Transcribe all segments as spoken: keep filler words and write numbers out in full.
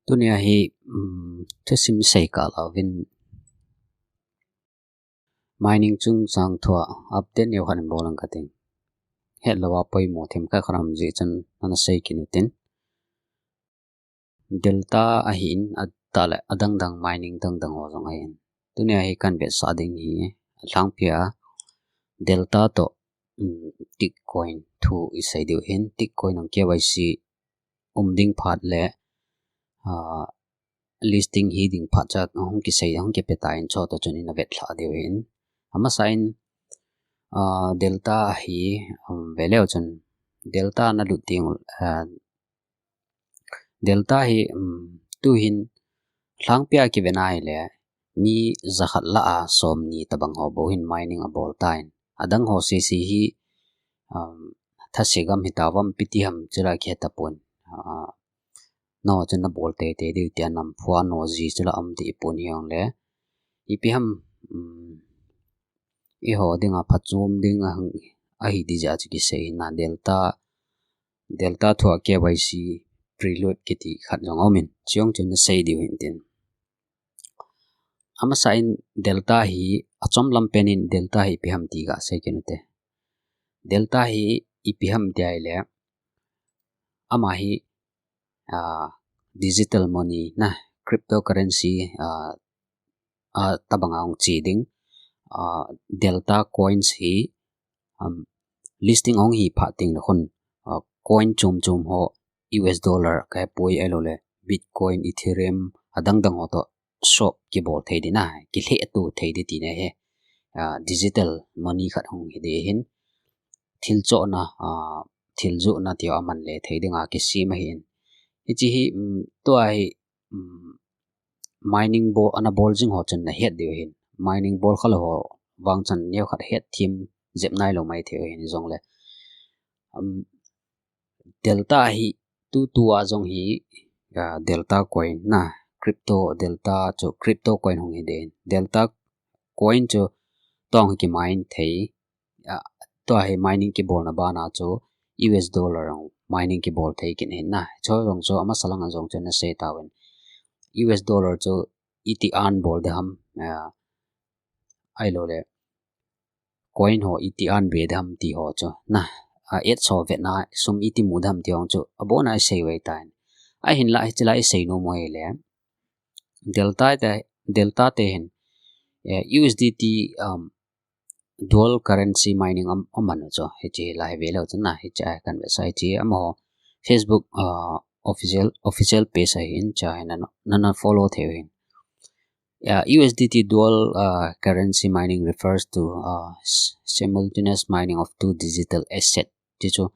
Tunia hi, um, thusim sei kah lauvin mining chungchang thua update neo khat in bol ang kating. Hetlouva poimo themkhat khat um jeh chun ana sei kit utin. Delta ahin, atale adangdang mining dangdang ho jong ahin. Tunia hi kan vetsah ding hi, alhangpia Delta toh, um, Tick Coin thu isei diu hin, Tick Coin ang K Y C um ding phat le, ah, listing hi ding phat cha hung kisei, hung kipe tan, chutoh chun ina vetlha diu hin. Amasa in, ah, Delta hi, um, veleu chun Delta na lut ding, ah, Delta hi, um, tuhin alhangpia kive na hile mi jakhat lah a somni tobang ho bou hin mining abol tan. Adang ho sese hi, um, thase gam hitauvem, ipi ti ham chula kihe tapon. Ah, no chun nabol teitei diu tia nam phua no ji chula um ti ipon hijongle. Ipi ham, um, eiho dinga phachom ding ahang, ahi ti jeh a chu kisei na Delta, Delta thua K Y C prelude kiti khat jong aumin, chujong chun nasei diu hintin. Amasa in Delta hi, achom lam pen in Delta hi ipi ham ti kasei kit ute. Delta hi ipi ham ti ahile, ama hi, ah, digital money na, cryptocurrency, ah, ah, tobang a hung che ding, ah, Delta coins hi, um, listing ahung hi phat teng le khun, ah, coin chom chom ho, U S dollar kahepoi, ahilouleh Bitcoin, Ethereum, adangdang ho toh swap kibol thei ding na, kilhehto thei ding tina hi, ah, digital money khat hung hi ding hin, thil chohna, ah, thil johna tia aman le thei dinga kisem ahin. Hiche hi, um, tua hi, um, mining bol, ana bol jing ho chun nahet diu hin. Mining bol khalou ho vang chun neokhat het them jep nailou maithei u hin jongle. Um, Delta hi tutua jong hi, ah, Delta coin na, crypto Delta chu crypto coin hung hi ding. Delta coin chu tong hi kimine thei, ah, tua hi mining kibolna bana chu U S dollar ang mining kibol thei kit hin na. Chu jong chu amasa langa jong chu nasei tauvin. U S dollar chu iti earn bol ding ham, ah, ahilouleh coin ho iti earn be ding ham ti ho chu na, ah, et so vetna sum iti mu ding ham ti ho chu abona isei uve tan. Ahinlah hiche lai isei nom u hile Delta te, Delta te hin, eh, U S D T, um, dual currency mining am, aman u chu, hiche lai veleu chu na, hiche a kan vetsah hiche amaho Facebook, ah, official, official page ahin, cha hi nana, nana follow thei u hin. Yeah, U S D T dual, uh, currency mining refers to, uh, s-, simultaneous mining of two digital asset. Hichu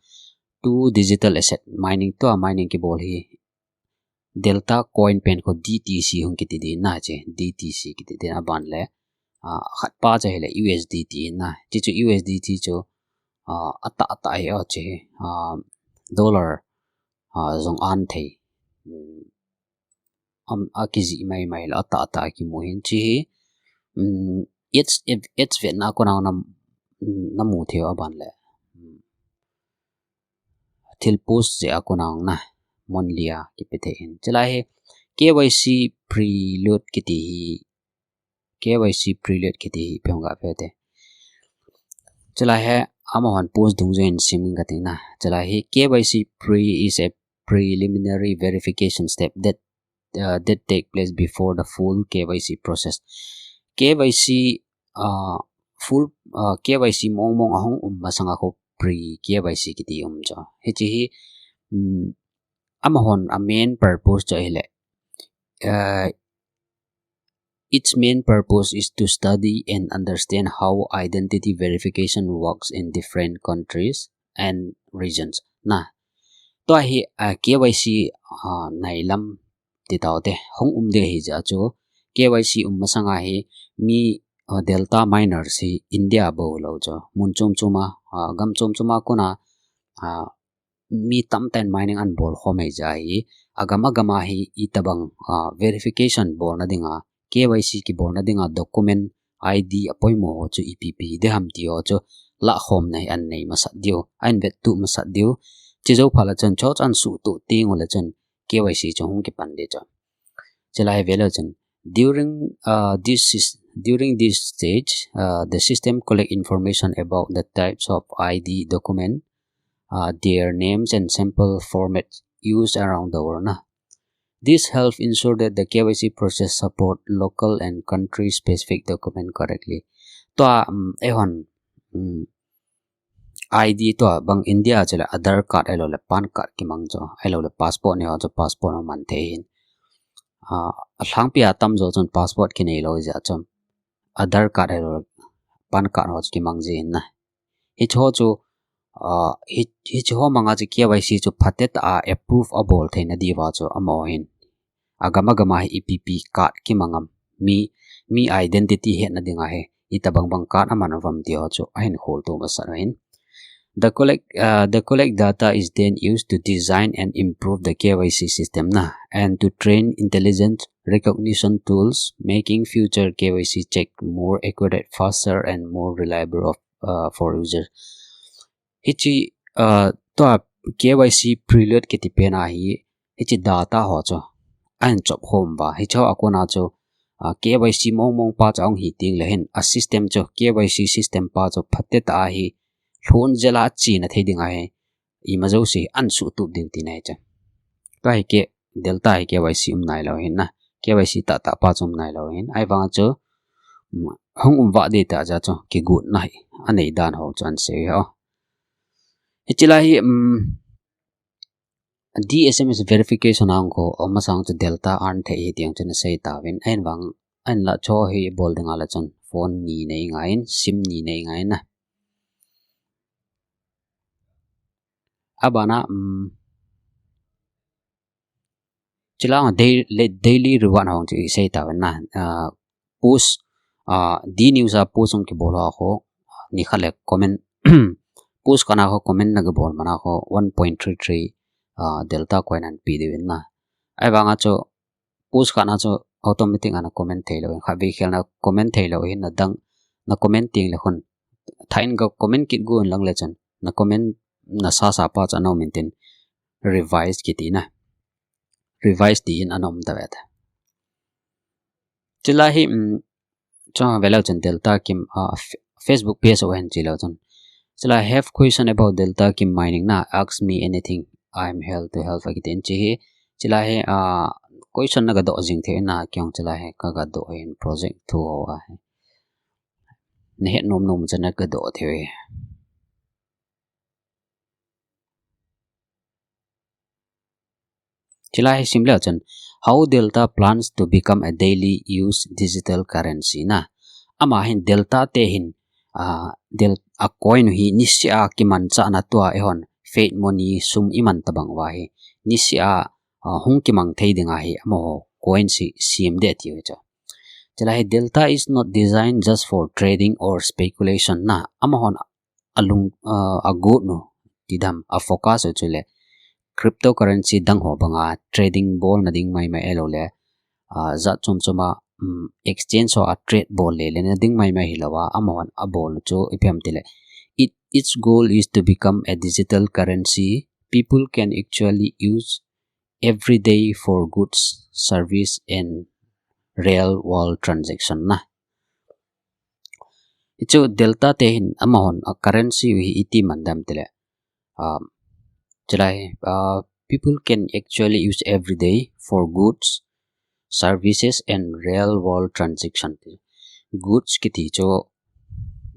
two digital asset mining, tua mining kibol hi Delta coin pen khu D T C hung kiti ding na hiche, D T C kiti ding aban le, ah, khat pa chu hile U S D T na, hichu U S D T chu, ah, atah atah hi ahi chu, ah, dollar, ah, jong earn thei. Hmm. Am, akijih mai mai le atah atah kimu hin hiche hi, um, et, et, et vetna a kona na, um, namu thei u aban le, um, thil post jeh a kona na, monthly a kipe thei hin. Hiche lai hi K Y C prelude kiti hi, K Y C prelude kiti hi ipi ham gave te. Hiche lai hi amahon post dungjuiyin sim inge kati na. Hiche lai hi K Y C pre is a preliminary verification step that, uh, that take place before the full K Y C process. K Y C, uh, full, uh, K Y C mong mong ahung um masanga khu pre K Y C kiti um chu. Hiche hi, um, amahon a main purpose chu ahile, uh, its main purpose is to study and understand how identity verification works in different countries and regions. Na, tua hi, ah, K Y C, ah, nailam ti tau te, hung um ding ahi jeh chu, K Y C um masanga hi mi, ah, Delta miners hi India bou lou chu, mun chom chom a, ah, gam chom chom a kona, ah, mi tamtah in mining ana bol khom ahi jeh hi, agam agam a hi itobang, ah, verification bolna dinga, K Y C kibolna dinga document I D apoimo ho chu ipi ipi ding ham ti ho chu lah khomna hi ana nei masat diu, ana vettuh masat diu. Chujou phat le chun church ana suhtuh teng ule chun K Y C chu hung kipan ding chu. Chulai hi veleu chun. During uh, this is during this stage, uh, the system collect information about the types of I D document, uh, their names and sample formats used around the world. Na. This help ensure that the K Y C process support local and country specific document correctly. Tua um, eihon um, I D tua bang India chule Aadhaar card ahilou le PAN card kimang chu, ahilou le passport ni ho chu passport ho man thei hin. Ah, alhangpi a tamjo chun passport kinei lou jeh a chun Aadhaar card ahilou le PAN card ho chu kimang ji hin na. Hiche ho chu, ah, hi, hiche ho manga chu K Y C chu phatetah a approve abol theina diuva chu amaho hin. Agam agam a hi ipi ipi card kimang am. Mi, mi identity hetna dinga hi itobang bang card aman uvam ti ho chu ahin kholtoh masat u ahin. The collect, uh, the collect data is then used to design and improve the K Y C system na, and to train intelligent recognition tools, making future K Y C check more accurate, faster, and more reliable of, uh, for users. Hiche, uh, tua K Y C prelude kiti pen a hi, hiche data ho chu ahin chop khom uva. Hiche ho a kona chu, uh, K Y C mong mong pa chu ahung hi teng le hin, a system chu, K Y C system pa chu phatetah a hi lhon jel a chena thei dinga hi, ima jouse ahin suhtup diu tina ahi chu. Tua hi K, Delta hi K Y C um nailou hin na. K Y C tahtah pa chu um nailou hin. Ahivang chu, um, hung um vah ding tah jeh a chu kigotna hi anei dan ho chu ahin sei u hi. Hiche lai hi, um, D S M S verification a hung kho, um, masang chu Delta earn thei hi ti jong chu ana sei tauvin. Ahinvang, ahinla chu hi bol dinga le chun phone ni nei ngai in, SIM ni nei ngai in na. Abana, um, chulai a daily, daily reward ho chu isei tauvin na. Ah, post, ah, D News a post hung kibol ho a kho, nikhat le comment, post khat na kho comment na kibol man a kho, one point three three, ah, Delta coin ahin pe diu ahin na. Ahivang a chu, post khat na chu automatic a na comment thei lou hin, khatvei khel na comment thei lou hin, na dang, na comment teng le khun. Tha in ka comment kit gon lang le chun, na comment na sasa pa chu ana um in tin, revise kiti na. Revise ti in ana um ta ve ta. Chulai hi, um, chu veleu chun Delta Kim, ah, F-, Facebook page a hin chileu chun. Chulai have question about Delta Kim mining na, ask me anything, I'm here to help, akiti in chi hi. Chulai hi, ah, question na gadoh jing thei na, kei jong chulai hi ka gadoh hin project thu ho a hi. Na het nom nom chan na gadoh thei. Chulai hi sim leu chun, how Delta plans to become a daily use digital currency na. Ama hin Delta te hin, ah, Del-, a coin hi niseh a kimanchah na tua eihon fiat money sum iman tabang uva hi. Niseh a, ah, hung kimang thei dinga hi amaho coin hi sem ding ati u hi chu. Chulai hi Delta is not designed just for trading or speculation na. Amahon alung, ah, agot u ti dam, a focus u chule cryptocurrency dang ho banga trading bolna ding maimai ahilou le, ah, jat chom chom a, um, exchange ho a trade bol le lena ding maimai hilou a, amahon abol u chu ipi ham tile. It, its goal is to become a digital currency people can actually use every day for goods, service and real world transaction na. Hichu Delta te hin amahon a currency u hi iti man dam tile. Um, chulai, uh, people can actually use every day for goods, services and real world transaction. Goods kiti chu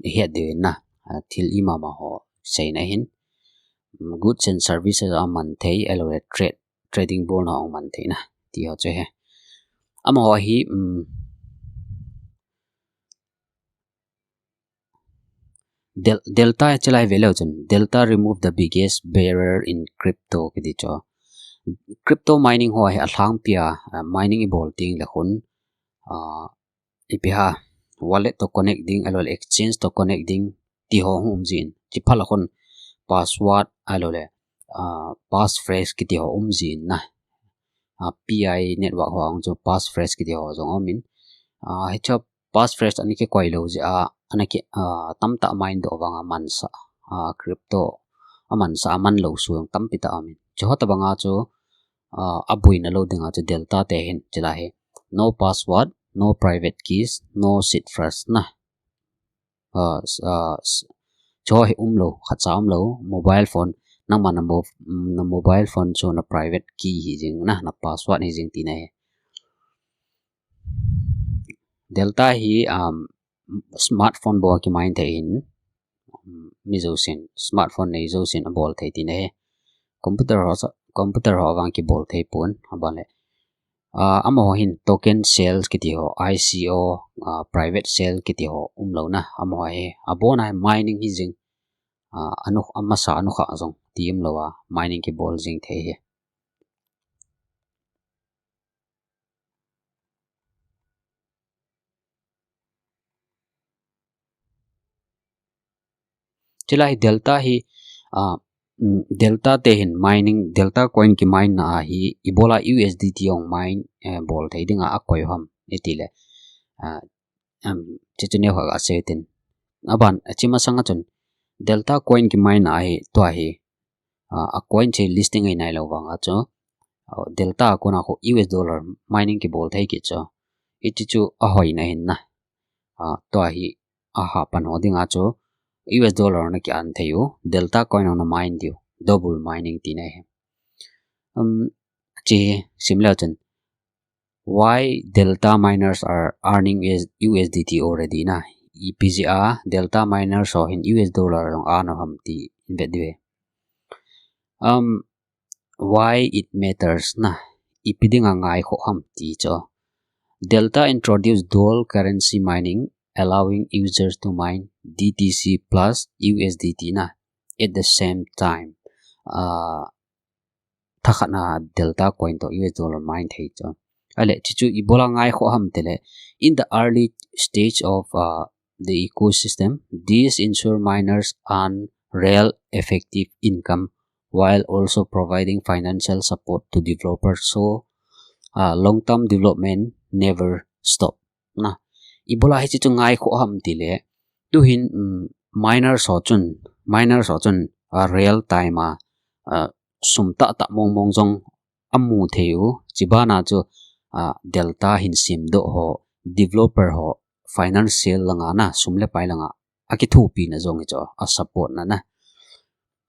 ihet diu ahin na, uh, thil ima ma ho seina ahin. Um, goods and services a man thei, ahilou le trade, trading bolna a man thei na, ti ho chu ahi. Amaho hi, um, Del-, Delta chulai veleu chun, Delta remove the biggest barrier in crypto kiti chu. Crypto mining ho hi alhangpi a, ah, mining ibol teng le khun, ah, ipi ham, wallet to connect ding, ahilou le exchange to connect ding, ti ho hung um jin. Chuphat le khun password, ahilou le, ah, passphrase kiti ho um jin na. Ah, P I network ho a hung chu passphrase kiti ho jong um in. Ah, hichu passphrase ana kikoi lou jeh a, ana ki, ah, tamtah mine doh vang a mansa, ah, crypto, a mansa, a man lou sung tampi tah um in. Chu ho tabang a chu, ah, aboina lou ding a chu Delta te hin, chulai hi, no password, no private keys, no seed phrase na. Uh, uh, cho hi umlou, khatcha umlou, mobile phone, nangma na, mo, na mobile phone chu na private key hi jing na, na password hi jing tina hi. Delta hi um, smartphone bou a kimine thei hin, um, mi jousen, smartphone nei jousen abol thei tina hi. Computer ho, computer ho vang kibol thei pon, aban le. Uh, amaho hin token sales kiti ho, I C O, uh, private sale kiti ho umlou na, amaho hi. Abona hi mining hi jing, uh, anu, amasa anukha jong ti umlou a, mining kibol jing thei hi. Chulai hi Delta hi, uh, Delta te hin mining, Delta coin kimine na ahi, ibola U S D T ong mine, eh, bol thei dinga akoi ham, itile. Uh, um, chuchu neo kha ga sei tin. Aban, achi masanga chun, Delta coin kimine na ahi, tua hi, uh, a coin che listing ei nailou vanga chu, uh, Delta a kona khu U S dollar mining kibol thei kit chu. Hichu chu ahoina hin na. Uh, tua hi ahapan ho dinga chu U S dollar na ki-earn thei u, Delta coin na mine diu, double mining tina hi. Um, chi sim leu chun, why Delta miners are earning U S D T already na. Ipi jeh a Delta miners ho hin U S dollar jong earn u ham ti in vet diu. Um, why it matters na. Ipi dinga ngaikhoh ham ti chu. Delta introduced dual currency mining, allowing users to mine D T C plus U S D T na at the same time. Uh, thakhat na Delta coin to U S dollar mine thei chu. Ale, chuchu ibola ngaikhoh ham tile. In the early stage of, uh, the ecosystem, these ensure miners earn real effective income while also providing financial support to developers. So, uh, long-term development never stop. Na, ibola hichu chu ngaikhoh ham tile. Tuhin, um, miners ho chun, miners ho chun, uh, real time a, uh, sum tahtah mongmong jong amu thei u, chubana chu, uh, Delta hin semdoh ho, developer ho, financial langa na, sum le pai langa, akithopi na jong hi chu, a support na na.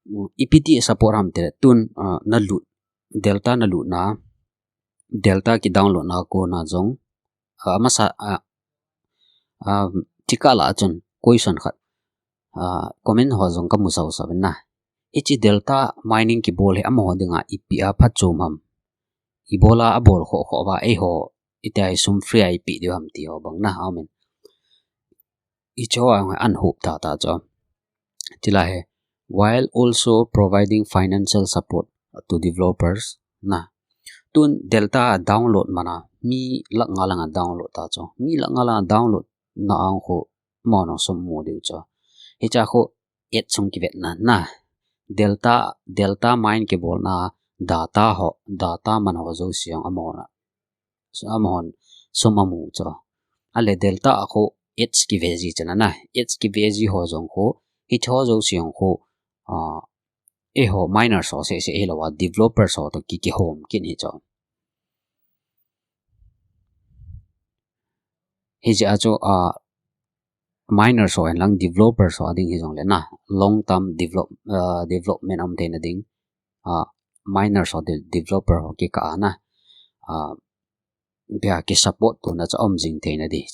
Mm, ipi ti support ham tile, tun, uh, na lut, Delta na lut na, Delta kidownload na kona jong, uh, amasa, uh, uh, chikala chun question khat, uh, comment ho jong kamu sau sau na. Hichi Delta mining kibol hi amaho dinga ipi a phatchom ham. Ibola abol khoh khoh va eiho iti a hi sum free a ipi diu ham ti ho bang na, amen. Hicho a hung an hup tata chu. Chulai hi, while also providing financial support to developers na. Tun Delta download mana, mi lakh nga langa download ta chu. Mi lakh nga langa download na ang khu, amahon sum mu diu chu. Hicha khu, ads hung kivet na, na. Delta, Delta mine kibol na, data ho, data man ho jouse jong amahon, amahon sum amu chu. Ale Delta a khu ads kive ji chu na na. Ads kive ji ho jong khu, hicho jouse jong khu, uh, eiho miners ho seh seh hilou a, developers ho to ki, kihom kit hi chu. Hijeh a chu, uh, miners ho hen lang developers ho a ding hi jong le na, long term develop, uh, development um theina ding, uh, miners ho de-, developer ho kikah a na, uh, bia ki support tuna chu um jing theina di.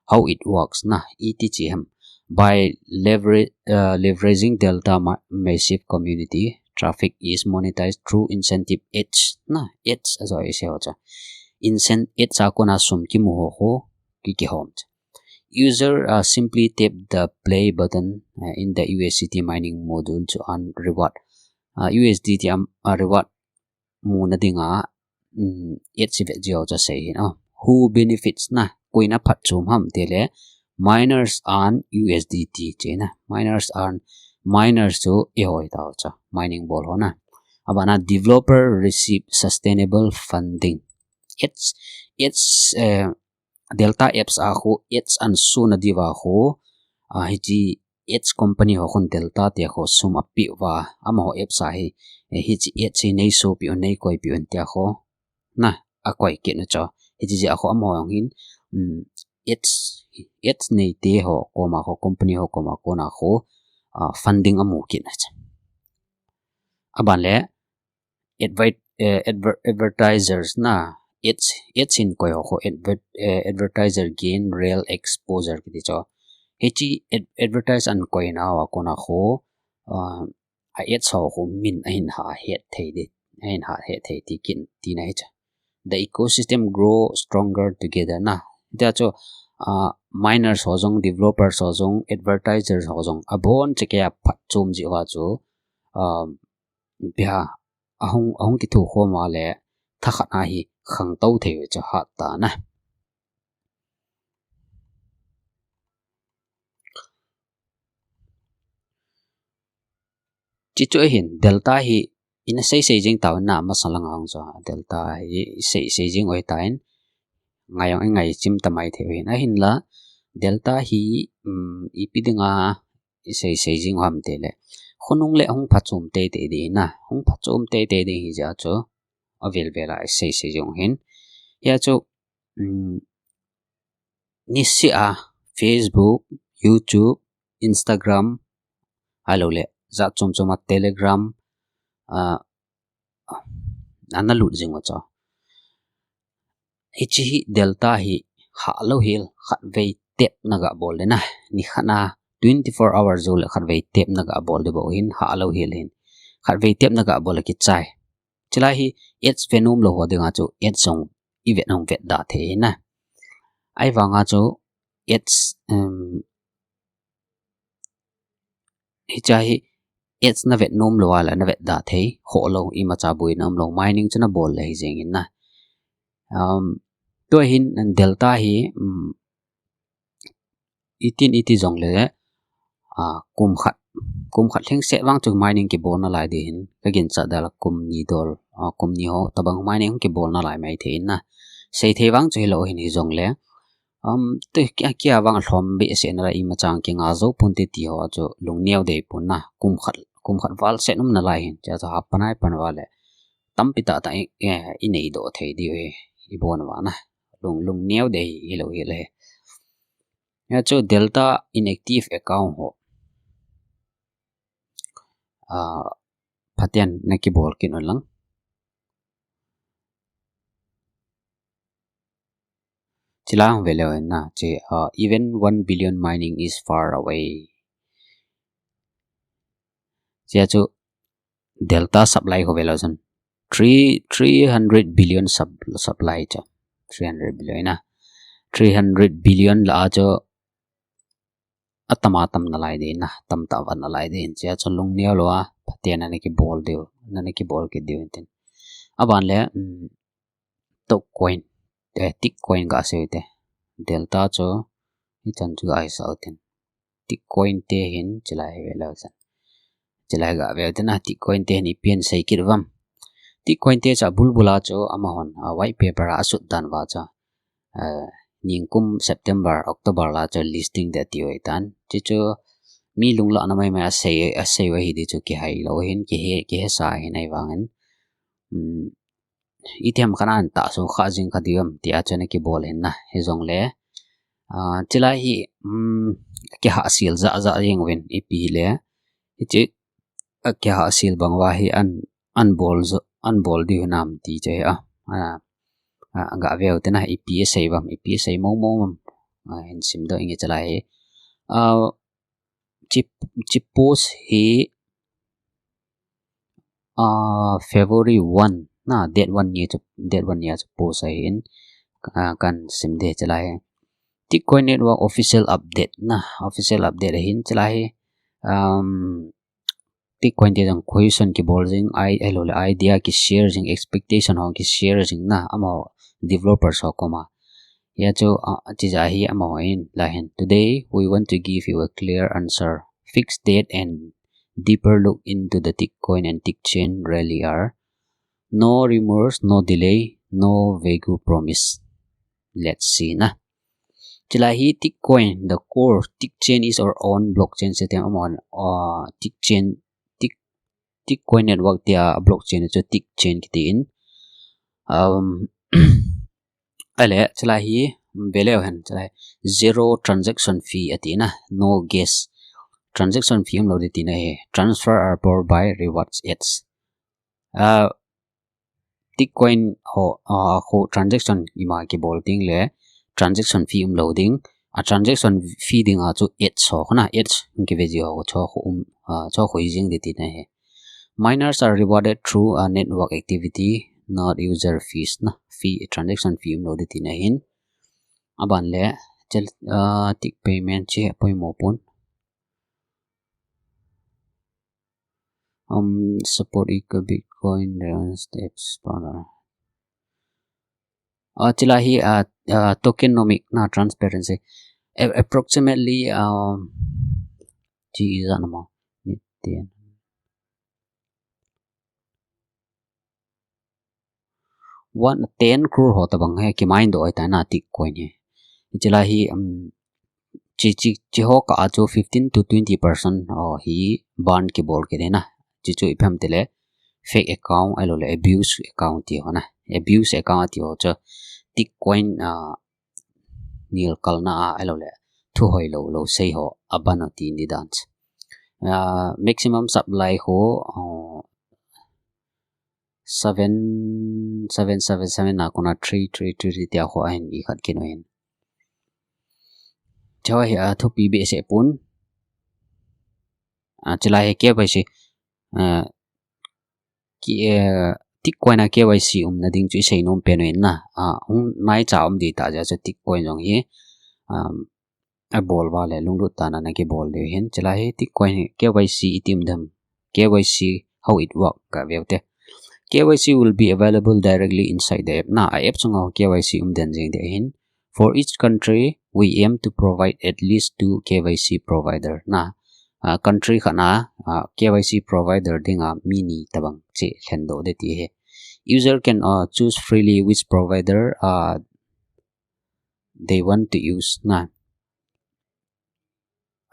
How it works na, iti chi ham. By lever-, uh, leveraging Delta ma-, massive community traffic is monetized through incentive ads na, ads a joi se ho cha. Incent-, ads a kona sum kimu ho ho, ki kihom cha. User, uh, simply tap the play button, uh, in the U S D T mining module to earn reward. Uh, U S D T am, uh, reward muna dinga, um, ads i vet jeh u chu sei hin, oh. Who benefits na, koina phatchom ham tile, miners earn U S D T chena. Miners earn, miners chu eiho hi tao cha, mining bol ho na. Abana developer receive sustainable funding. Ads, ads, eh, Delta apps a khu, ads an suna diuva khu, ah, hichi ads company ho khun Delta tia khu sum apiu va, amaho apps a hi, eh, hichi ads hi nei sopiu, nei koipiu tia khu, na, akoi kit u chu. Hiche jeh a khu amaho jong hin, um, ads, ads neite ho koma khu, company ho koma kona khu, ah, funding amu kit na chu. Aban le, adver-, eh, adver-, advertisers na, ads, ads in koi ho khu, adver-, eh, advertiser gain real exposure kiti chu. Hiche ad-, advertise an koi na ho a kona khu, ah, a ads ho khu min ahin ha het thei di, ahin ha het thei ti kin, tina hi chu. The ecosystem grow stronger together na. Tia chu, ah, miners ho jong, developers ho jong, advertisers ho jong, abon chekei a phatchom ji uva chu, ah, bia ahung, ahung kithukhom a le thakhat a hi khangtou thei uve chu hat ta na. Chuche chu ahin, delta hi ina sei sei jing tauvin na, masa langa hung chu delta hi sei sei jing u hitan, ngai jong i ngai chim ta mai thei u hin. Ahinla, delta hi, um, ipi dinga i sei sei jing u ham tile, khonung le hung phachom tei tei di na, hung phachom tei tei di hi jeh a chu, avel vel a i sei sei jing u hin. Hia chu, um, niseh a Facebook, YouTube, Instagram, ahilou le jat chom chom a Telegram, ah, ana lut jing u chu. Hiche hi delta hi hah lou hel, khatvei tep na ga bol le na. Nikhat a twenty-four hours jou le khatvei tep na ga bol di bou hin, hah lou hel hin. Khatvei tep na ga bol le kichai. Chulai hi ads ve nom lou ho dinga chu ads jong i vet, hung vet da thei na. Ahivanga chu ads, um, hiche hi ads na vet nom lou a le na vet da thei, khoh lou, imacha boina um lou, mining chu na bol le hi jeng in na. Um, tua hin delta hi, um, itin iti jong le, ah, kum khat, kum khat lhingset vang chu mining kibol nalai di hin, ka ginchat dal a kum ni dol, ah, kum ni ho tabang mining kibol nalai mai thei in na. Sei thei vang chu hilou hin hi jong le, um, tu kia, kia vang lhom behseh nalai, imacha kinga jou pon te ti ho chu lungneo dei pon na, kum khat, kum khat val set um nalai hin, chea chu ha panai pan uva le tampi tah tah i, eh, i nei doh thei diu hi, i bon uva na. Lung, lungneo dei hilou hile. Hia chu delta inactive account ho, ah, phaten na kibol kit un lang. Chulai hung ve leu hen na, che, ah, even one billion mining is far away. Chea chu delta supply ho ve leu chun. Three, three hundred billion sup-, supply chu. Three hundred billion na. Three hundred billion lah a chu atam atam nalai di na, tamtah vat nalai di. Chea chu lungneo lou a, phaten na na kibol diu, na na kibol kit diu tin. Aban le, um, Tick coin, eh, Tick coin ga sei u te. Delta chu, hichan chu ga sei u tin. Tick coin te hin, chulai hi ve leu chun. Chulai ga ve u te na, Tick coin te hin ipi asei kit uvam. Tick coin te chu abul bul a chu, amahon, a white paper a asut dan uva chu. Eh, ningkum September, October lah a chu listing ding ati u ahitan. Chuchu mi lunglhahna mai mai a sei, asei u ahi di chu kihai lou hin, kihe, kihesa ahin ahivangin. Um, itiham khat a natahsa kha jing kha diu ham, tia chu na kibol hin na, hijongle. Ah, chulai hi, um, kihahsel jah jah jeng uvin ipi hile. Hiche, ah, kihahsel bang uva hi an, an bol jo, an bol diu hinam ti chu hi a. Ah, ah, ga ve u te na, ipi asei uvam, ipi asei mo mo uvam. Ah, hin simdoh inge chulai hi. Ah, Hiche, hiche post hi, ah, February one na, date one ni chu, date one ni a chu post ahin, ah, kahin sim ding chulai hi. Tick Coin Network official update na, official update ahin chulai hi, um, Tick Coin te jong question kibol jing, ai, ahilou le idea kishare jing, expectation ho kishare jing na, amaho developers ho koma. Hia chu, ah, chijeh hi amaho in, la hin. Today, we want to give you a clear answer, fixed date and deeper look into the Tick Coin and Tick Chain really are. No rumors, no delay, no vague promise. Let's see na. Chulai hi Tick Coin, the core, Tick Chain is our own blockchain system, amahon, ah, Tick Chain, Tick, Tick Coin Network tia blockchain chu Tick Chain kitin. Um, Ahile, chulai hi, um, veleu hen, chulai zero transaction fee ati na, no gas. Transaction fee umlou ding tina hi, transfer are powered by rewards ads. Ah, Tick coin ho, ah, khu transaction ima kibol ding le, transaction fee umlou ding, a transaction fee dinga chu ads ho, khu na ads hung kive ji ho, chu khu um, ah, chu khu i jing ding tina hi. Miners are rewarded through a network activity, not user fees na. Fee, transaction fee umlou ding tina hin. Aban le, chel, ah, tick payment chi poimo pon. Um, support eco Bitcoin, Reliance, apps, para. Ah, chulai hi, ah, ah, tokenomic na transparency. A-, approximately, um, chi ijat na mo. Ni ten. One ten crore ho tabang hi, ki mine doh ahitai na tick coin hi. Chulai hi, um, chi, chi, chi ho kah a chu fifteen to twenty percent ho hi ban kibol kit ahi na. Chi chu ipi ham tile fake account, ahilou le abuse account ti ho na. Abuse account ti ho chu tick coin, ah, nilkalna a, ahilou le thu hoilou, lou sei ho a ban u ti ni dan. Ah, maximum supply ho, ah, seven, seven, seven, seven na kona three, three, three, three tia ho ahin i khat kit u hin. Chu hi a thupi behseh pon. Ah, chulai hi K Y C, ah, ki, eh, tick coin a K Y C umna ding chu i sei nom pen u hin na. Ah, hung naicha um ding tah jeh chu tick coin jong hi, um, abol uva le lunglut tah a na kibol diu hin. Chulai hi tick coin hi K Y C iti um dem. K Y C, how it work, ka veu te. K Y C will be available directly inside the app. Na, a app sunga K Y C um den jing ding ahin. For each country, we aim to provide at least two K Y C provider. Na, ah, country khat na, ah, K Y C provider dinga mi ni tabang chi lhen doh ding ti hi. User can, uh, choose freely which provider, uh, they want to use na.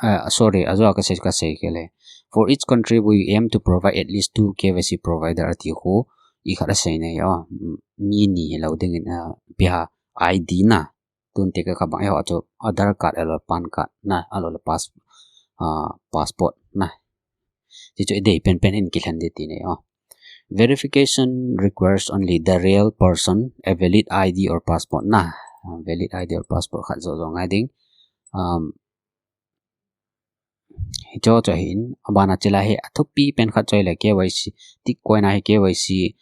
Ah, sorry, ajo a ka sei, ka sei kei le. For each country, we aim to provide at least two K Y C provider ati khu, i khat a sei nei, oh, mi ni hilou ding in, ah, ipi ham, I D na. Tun te ka kha bang e ho chu Aadhaar card, ahilou le PAN card na, ahilou le pass, ah, passport na. Ti chu i dei pen pen in kilhen ding ti nei, oh. Verification requires only the real person, a valid I D or passport na. Ah, valid I D or passport khat jo jo ngai ding. Um, hicho chu ahin, abana chulai hi athupi pen khat chu ahile K Y C, tick coin a hi K Y C,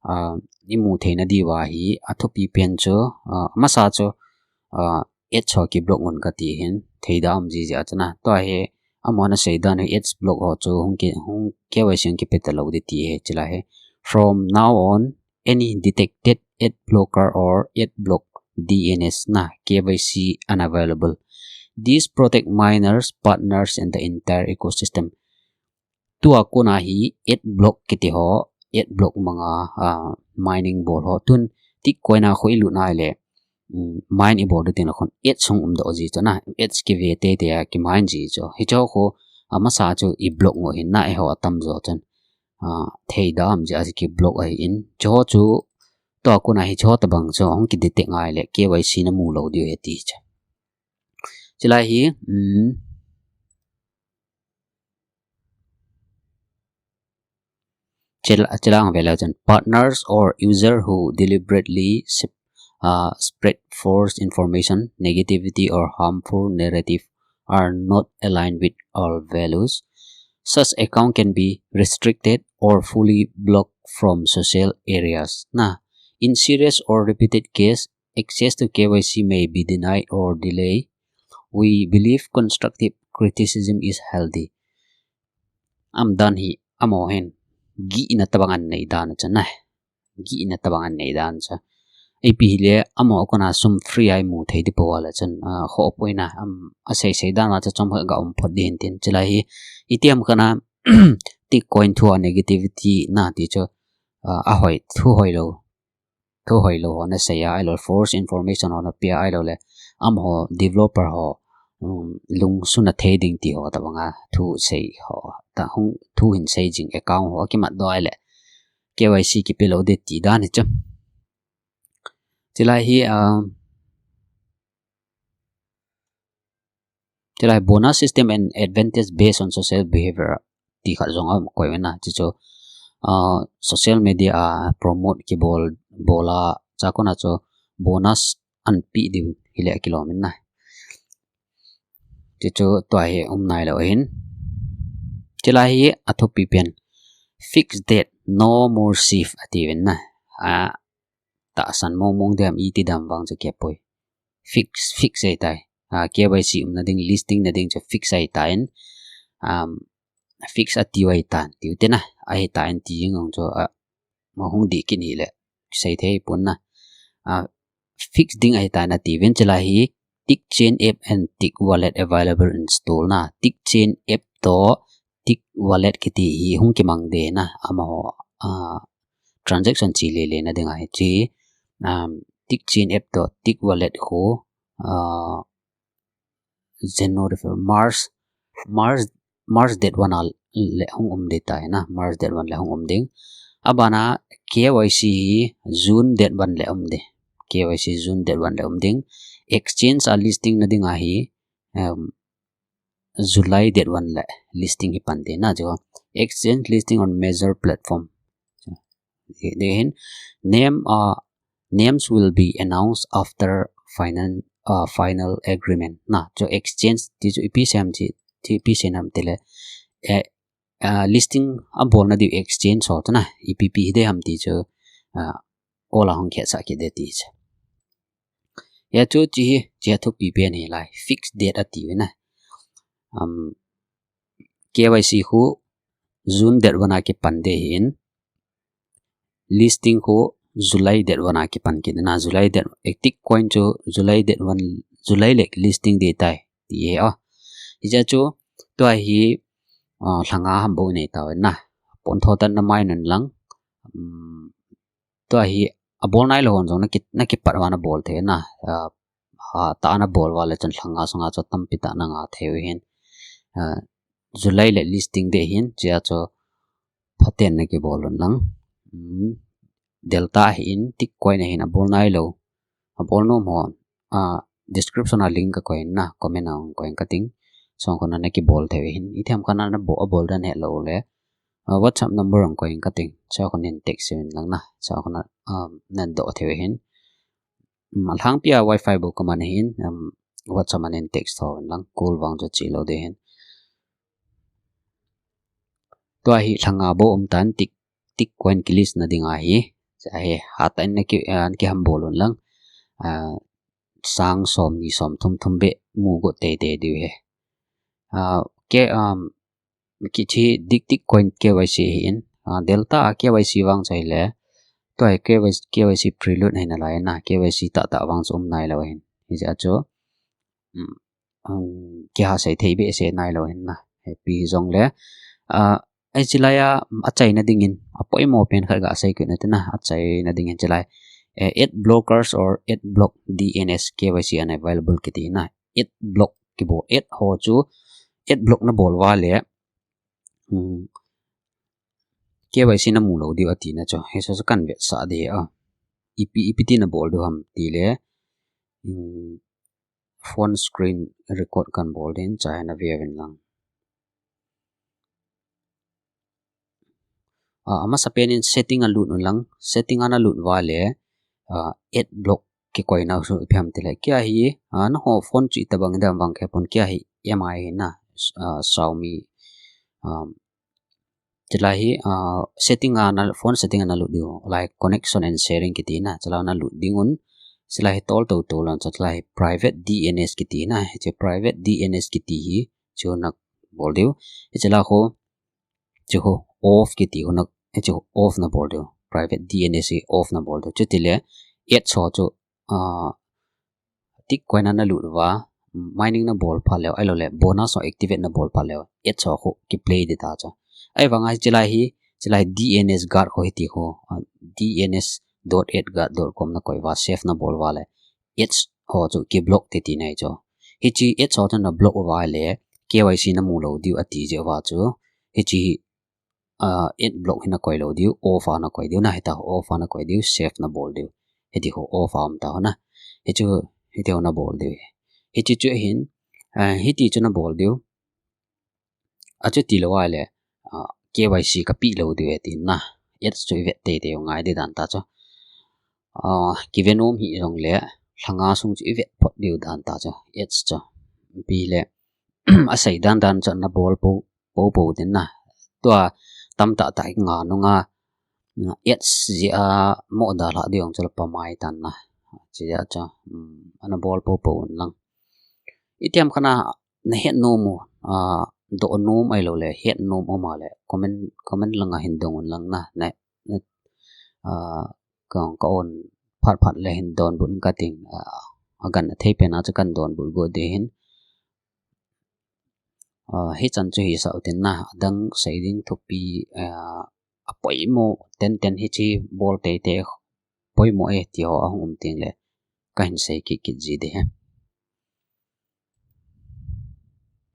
ah, i mu theina diuva hi athupi pen chu, ah, amasa chu, ah, ads ho ki block un kati hin, thei da um ji jeh a chu na. Tua hi, amahon asei dan hi ads block ho chu hung ki, hung K Y C hung kipe talou ding ti hi, chulai hi. From now on, any detected ad blocker or ad block D N S na, K Y C unavailable. These protect miners, partners and the entire ecosystem. Tua kona hi ad block kiti ho, ad block manga, ah, mining bol ho. Tun tick coin a khu i lut na ahile, um, mine i bol ding teng le khun ads hung um doh ji chu na, ads kive tei tei a ki mine ji chu. Hicho khu, ah, amasa chu i block u hin na, eiho atam jo chun. Ah, thei da um jeh a chu ki block ahin. Chu chu, tua kona hi chu tabang chu hung ki detect ngai le K Y C na mu lou diu ahi ti chu. Chulai hi, um, chul-, chulai hung ve leu chun, partners or user who deliberately sp-, uh, spread false information, negativity or harmful narrative are not aligned with our values. Such account can be restricted or fully blocked from social areas. Na, in serious or repeated case, access to K Y C may be denied or delayed. We believe constructive criticism is healthy. Aum dan hi, amaho hin, gihna tabang anei dan chu na. Gihna tabang anei dan chu. Ipi hile, amaho kona sum free a i mu thei ding pou a le chun, ah, khoh poi na, um, asei sei dan a chu chomkhat ga um phot ding hin tin. Chulai hi, iti ham khat na, tick coin thu a negativity na ti chu, ah, ahoi, thu hoilou. Thu hoilou ho na sei a, ahilou le false information ho na pe a, ahilou le amaho developer ho, um, lungsun a thei ding ti ho tabang a thu sei ho, ta hung thu hin sei jing account ho akimat doh ahile K Y C kipe lou ding ti dan hi chu. Chulai hi, um, chulai bonus system and advantage based on social behavior ti khat jong akoi uvin na. Chuchu, uh, social media a promote kibol, bol a, chua kona chu bonus anapeh diu hile kilom in na. Chuchu tua hi um nailou ahin. Chulai hi athupi pen. Fixed date, no more shift ati uvin na. A, tahsan mong mong ding ham iti dam vang chu kipui. Fix, fix ahitai. A, K Y C umna ding, listing na ding chu fix ahitan. Um, fix ati u ahitan. Tiu te na, ahitan ti jong chu, a, ma hung di kini le. Sei thei pon na. A, fix ding ahitan ati uvin chulai hi tick chain app and tick wallet available in store na. Tick chain app toh tick wallet kiti hi hung kimang de na. Amaho, a, transaction chi le le na ding ahi chi. Um, tick chain app toh tick wallet khu, uh, January, February, March, March, March date one a le hung um ding tai na, March date one le hung um ding. Abana K Y C hi June date one le um ding. K Y C June date one le um ding. Exchange a listing na ding ahi, um, July date one le listing hi pan ding na chu. Exchange listing on major platform. Ding hin name, uh, names will be announced after final, uh, final agreement. Na, chu exchange ti chu ipi sei ham ti, ti ipi sei ham ti le, eh, uh, listing abol na diu exchange ho chu na, ipi pi hi de ham ti chu, uh, ol a hung khetsah kit de ti chu. Hia chu chi hi, chi a thupi pen hi lai, fixed date ati uvin na. Um, K Y C khu June date one a kipan ding hin, listing khu July date one a kipan kit na, July date, active coin chu July date one, July le listing ding tai ti hi a. Hijeh chun tua hi, ah, lha nga ham bou nei tau na. Pon tho tan na mai nun lang. Um, tua hi abol nailou hon jong na ki, na kipat uva na bol thei na. Ah, ha, ta na bol uva le chun lha nga sunga chu tampi tah na nga thei u hin. Ah, July le listing ding hin, chia chu phaten na kibol un lang. Hmm. Delta ahin, tick coin ahin, abol nailou. Abol nom hon, ah, description a link ka koi na, comment a koi kating. Song kona na kibol thei u hin. Itiham khat na na bo, abol dan helou le. Ah, WhatsApp number a koi kating. Sa konin text uvin lang na. Sa kona, um, nan doh thei u hin. Um, alhangpi a Wi-Fi bou kaman ahin, um, WhatsApp a nin text tho uvin lang, call vang chu chilou ding hin. Tua hi lha nga bou um tan, tick, tick coin ki list na ding ahi. Sa hi, hatah in na ki, ah, kiham bol un lang. Ah, sang som ni som thum thum beh mu got tei tei diu hi. Ah, ke, um, kichi tick, tick coin K Y C ahin. Ah, Delta a K Y C vang chu ahile. Tua hi K Y C, K Y C prelude ahi nalai na. K Y C tahtah vang chu um nailou ahin. Hijeh chun, um, um, kihasei thei behseh nailou ahin na. Ipi hijongle. Ah, hiche lai a, um, achaina dingin. Apoimo pen khat gasei kit u hite na. Achaina dingin hiche lai. Eh, ad blockers or ad block D N S K Y C unavailable kiti na. Ad block kibol, ad ho chu, ad block na bol uva le, um, K Y C na mu lou diu ati na chu, hiche chu kan vetsah ding a. Ipi, ipi ti na bol diu ham ti le, um, phone screen record kan bol ding, cha hi na ve uvin lang. Ah, amasa pen in setting a lut un lang, setting a na lut uva le, ah, ad block kikoi na chu ipi ham ti le. Kei a hi, ah, na ho phone chu itobang dam vang khe pon, kei a hi M I hi na, ah, Xiaomi, um, chulai hi, ah, setting a na, phone setting a na lut diu, lai connection and sharing kiti na, chulai na lut ding un, chulai hi tol to to lan, chulai hi private D N S kiti na, hiche private D N S kiti hi, chu na bol diu, hiche lai khu, chu khu off kiti khu na, chu off na bol diu. Private D N S hi off na bol diu. Chuti le, ads ho chu, ah, tick coin a na lut uva, mining na bol phat leh, ahilou le, bonus ho activate na bol phat leh, ads ho khu kiplay ding ta chu. Ahivang a hiche lai hi, hiche lai D N S guard ho hiti ho, ah, D N S dot ad guard dot com na koi uva, save na bol uva le, ads ho chu kiblock ding tina ahi chu. Hiche ads ho chu na block uva le, K Y C na mu lou diu ati jeh uva chu. Hiche hi, ah, ad block hi na koi lou diu, off a na koi diu, na hita off a na koi diu, save na bol diu. Hiti ho off a um ta ho na. Hichu, hiti ho na bol diu. Hiti chu hin, ah, hiti chu na bol diu. Achuti lou a le, ah, K Y C ka pe lou diu e tin na. Ads chu i vet teitei u ngai di dan ta chu. Ah, kive nom hi jong le, lhanga sung chu i vet phot diu dan ta chu. Ads chu. Pi le, a sei dan dan chu na bol po, po po din na. Tua tam ta ta i nga nunga, ads ji a mo da la diu jong chu la pa mai tan na. Chi ja chu, um, ana bol po po un lang. Itiam khat na na het nom u, ah, doh nom ahilou le, het nom um a le, comment, comment langa hin dong un lang na, na, na, ah, ka, ka on phat phat le hin donbut ka ting, ah, a gan a thei pen a chu kan donbut go de hin. Ah, hichan chu hi sa u tin na, adang sei ding thupi, ah, a poimo ten ten hichi bol teitei poimo e ti ho ahung um ting le, ka hin sei kit kit ji de he.